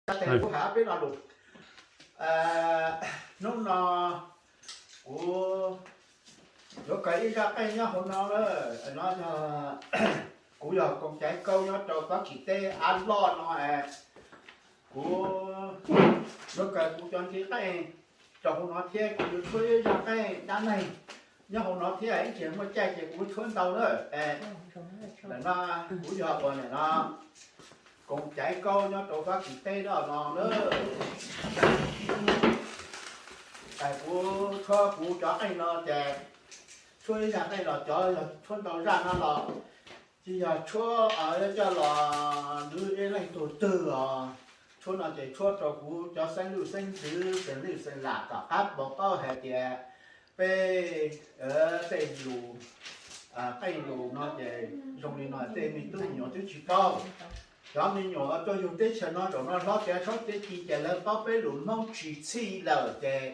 Kuv hais peb lo lus. Hnub no kuv yuav kawg ib zaj qeej nyob hauv no lawm. No yog kuv yog Koom Caiv Kaub nyob rau Fab Kis teb av loj no es kuv yuav kawg kuv cov ntiv qeej rau hauv no thiab kuv yuav tshuab ib zaj qeej dab neeg nyob hauv no thiab, ib tsam muaj caij ces kuv yuav tshuab ntau lawm es. Ntawm no kuv yog ua nim no Koom Caiv Kaub nyob rau Fab Kis teb loj no na. Es kuv tshuab kuv cov qeej no ces tshuab ib zaj qeej los cov yog tshuab ntau zaj no los tsis yog tshuab coj los nws ib leej tug twg os. Tshuab no ces tshuab rau kuv cov xeeb lwj xeeb ntxwv xeem lwj xeem lam tom qab puas paub hais tias peb tej lus qeej lus no ces zoo li no tej me tub me nyuam twb tsis paub. Cov me nyuam tuaj yug teb chaws no zaum no hlob tiav tsob tiav ci ces lawv paub peb lus Hmoob tsis txhij lawm ces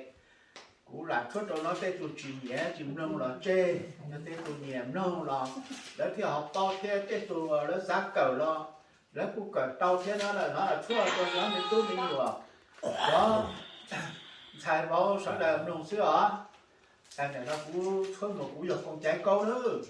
kuv lam tshuab rau no, tej tus tsis nyiam tsis mloog los tseg, yog tej tus nyiam mloog los lawv thiaj ho paub thiab, tej tus lawv xav kawm los lawv kuj kawm tau thiab no. Lawm no tshuab rau cov me tub me nyuam, cov ntxhais vauv sawv daws mloog xwb os. Ntawm no kuv tshuab mus kuv yog Koom Caiv Kaub nawb.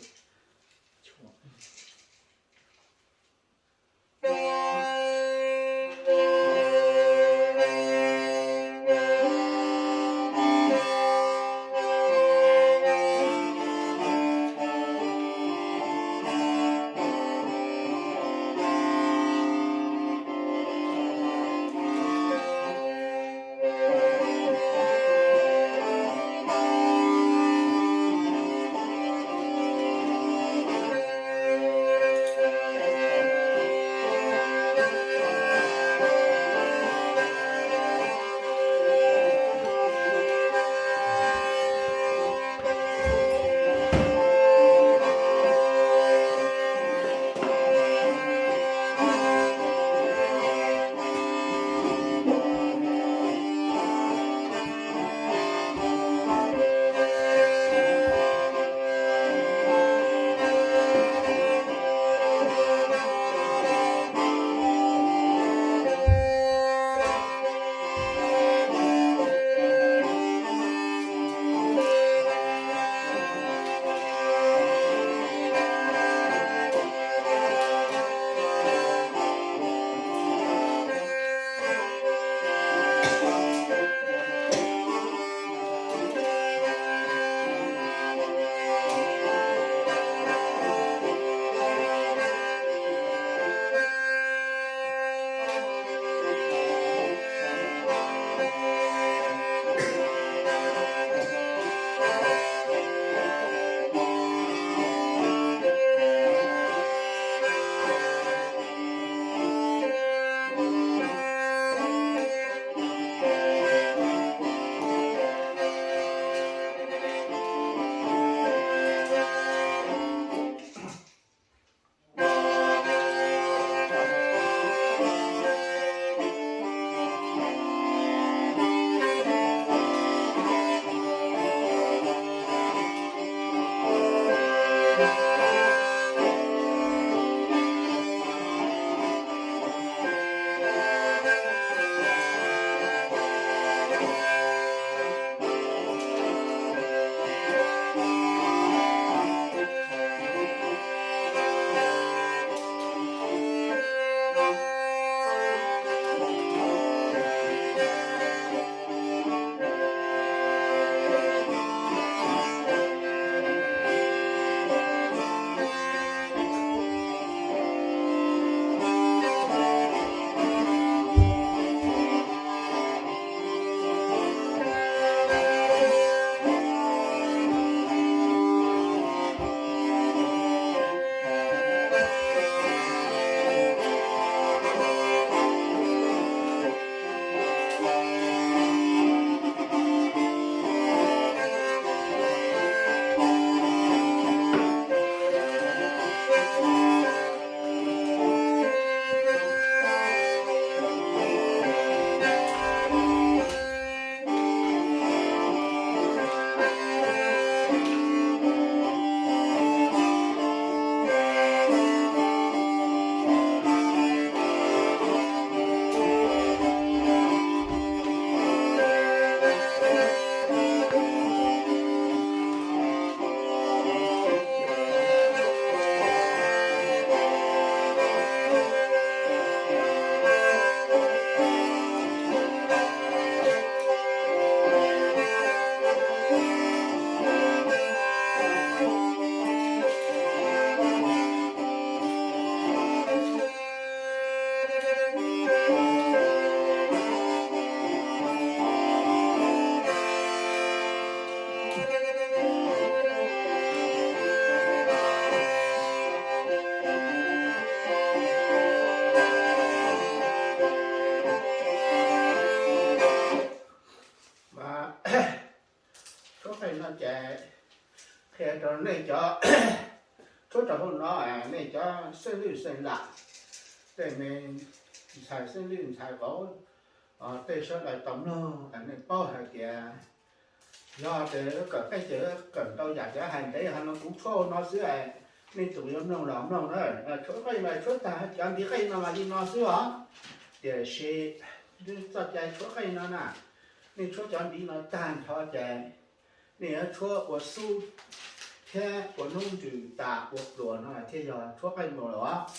Ces qhia rau nej cov tshuab rau hauv no, nej cov xeeb lwj xeeb lam, tej me ntxhais xeeb lwj ntxhais vauv, tej sawv daws tau mloog, nej paub hais tias yog tias kawm qeej ces kawm ntau yam, cov hais ntev ho no kuv tshuab ua no xwb, nej tus yuav mloog los mloog na. Tshuab qeej mas tshuab tag cov ntiv qeej no mas li no xwb os. Tiam sis txoj cai tshuab qeej no na, nej tshuab cov ntiv no tag nrho ces nej yuav tshuab ua xub thiab ua hnub ntsws tas ua pluas no thiaj yog tshuab qeej mus lawm os.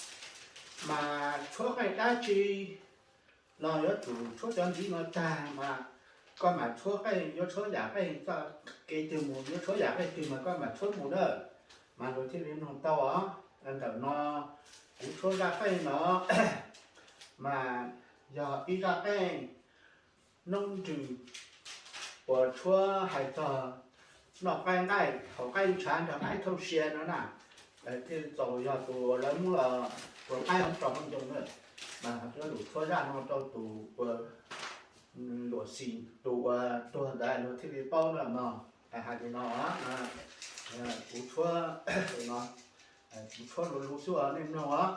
Mas tshuab qeej dab tsi los yuav tsum tshuab cov ntiv no tag mas koj mam tshuab qeej, yuav tshuab yam qeej txoj kev twg mus, yuav tshuab yam qeej twg mas koj mam tshuab mus na, mas luag thiaj li mloog tau os. Ntawm no kuv tshuab zaj qeej no mas yog ib zaj qeej hnub ntsws uas tshuab hais txog noj qaib nqaij haus qaib ntshav nrog qaib thauj sia no na. Thiaj txaus yog tus lawv muab ua qaib hauv rau hauv ncoo na, mas lawv lus tshuab zaj no rau tus uas luam xis, tus uas tuag ntawd luag thiaj li paub na mog. Hais li no, kuv tshuab no, kuv tshuab luv luv xwb os, nej mloog os.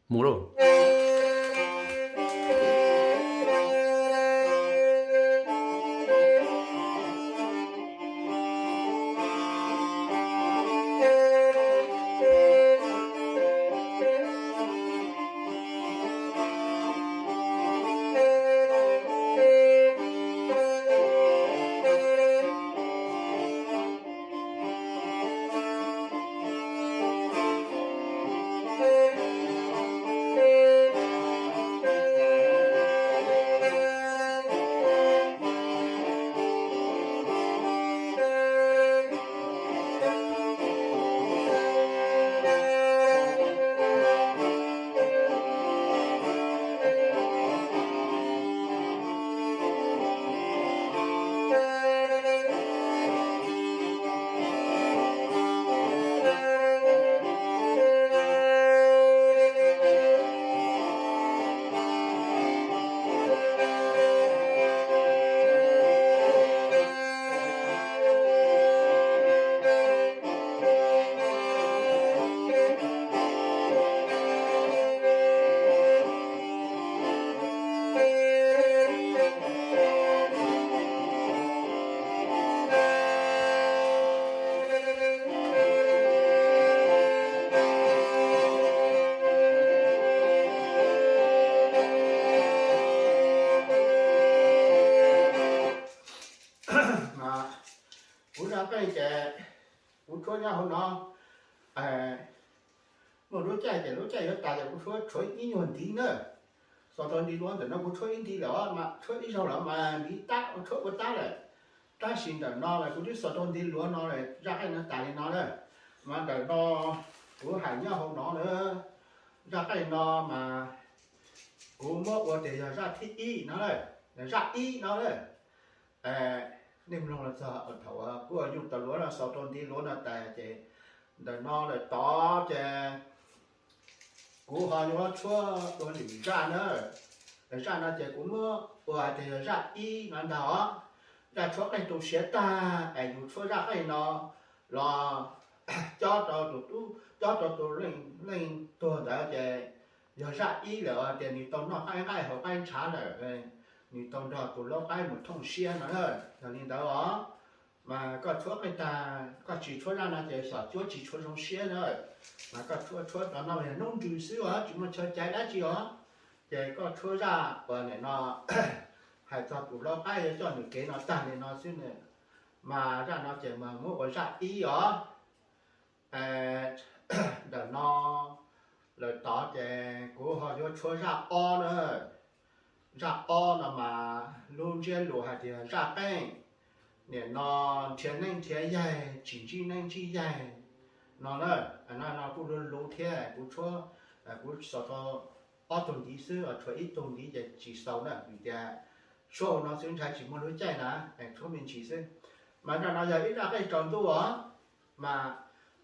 Mus lauj. Kuv zaj qeej ces kuv tshuab nyob hauv no, muaj lub caij ces lub caij yuav tas ces kuv tshuab tshuav ib nyuag ntiv na. Xaus rau ntiv luav ntawm no kuv tshuab ib ntiv lawm, tshuab ib zaug lawm mas ntiv tab tshuab ua tab lawm. Tab sis ntawm no mas kuv twb xaus rau ntiv luav no lawm, zaj qeej no tas li no na. Mas ntawm no kuv hais nyob hauv no na, zaj qeej no mas kuv muab ua tias yog zaj thib ib no, zaj ib no na. Nej mloog los txog thaum kuv nyuj tau luav no xaus rau ntiv luav no tas ces ntawm no lawm tod ces kuv ho yuav tshuab ua lwm zaj na. Zaj no ces kuv muab ua hais tias yog zaj ib no ntag os. Zaj tshuab qeej tu siav tag es yus tshuab zaj qeej no los cob rau tus tub, cob rau tus leej tuag ntawd ces yog zaj ib lawm, tias nws tau noj qaib nqaij haus qaib ntshav lawm, nws tau nrog tus laub qaib mus thooj siab no na. Yog li ntawd os, mas koj tshuab qeej tag koj tsis tshuab zaj no ces xyom cuab tsis tshua zoo siab na. Mas koj tshuab tshuab rau no yog hnub ntsws xwb os, tsis muaj chaw cai dab tsi os. Ces koj tshuab zaj uas nim no hais txog tus laub qaib yuav coj nws kev no tag li no xwb na. Mas zaj no ces mas muab ua zaj ib os. Ntawm no lawm tod ces kuv ho yuav tshuab zaj ob na. Zaj ob no mas lub ntsiab lus hais tias zaj qeej, nim no nrhiav neej nrhiav yaig tsis ntsib neej ntsib yaig no na. No no kuj luv luv thiab, kuv tshuab, kuv xaus tau ob tug ntiv xwb, tshuav ib tug ntiv ces tsis xaus na, vim tias tshuab hauv no xwb ntshai tsis muaj lub caij na, tshuab me ntsis xwb. Mas zaj no yog ib zaj qeej tsaus ntuj os, mas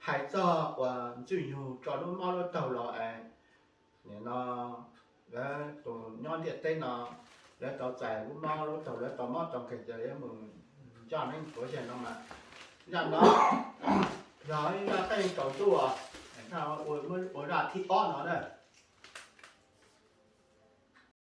hais txog uas Ntxwj Nyug tso lub mob lub taug los, nim no lawv tus nyob ntiaj teb no lawv tau txais lub mob lub taug, lawv tau mob tau nkeeg ces lawv mus ncoj neeb tuav yawg no mas, zaj no yog ib zaj qeej tsaus ntuj os, ua zaj thib ob no na.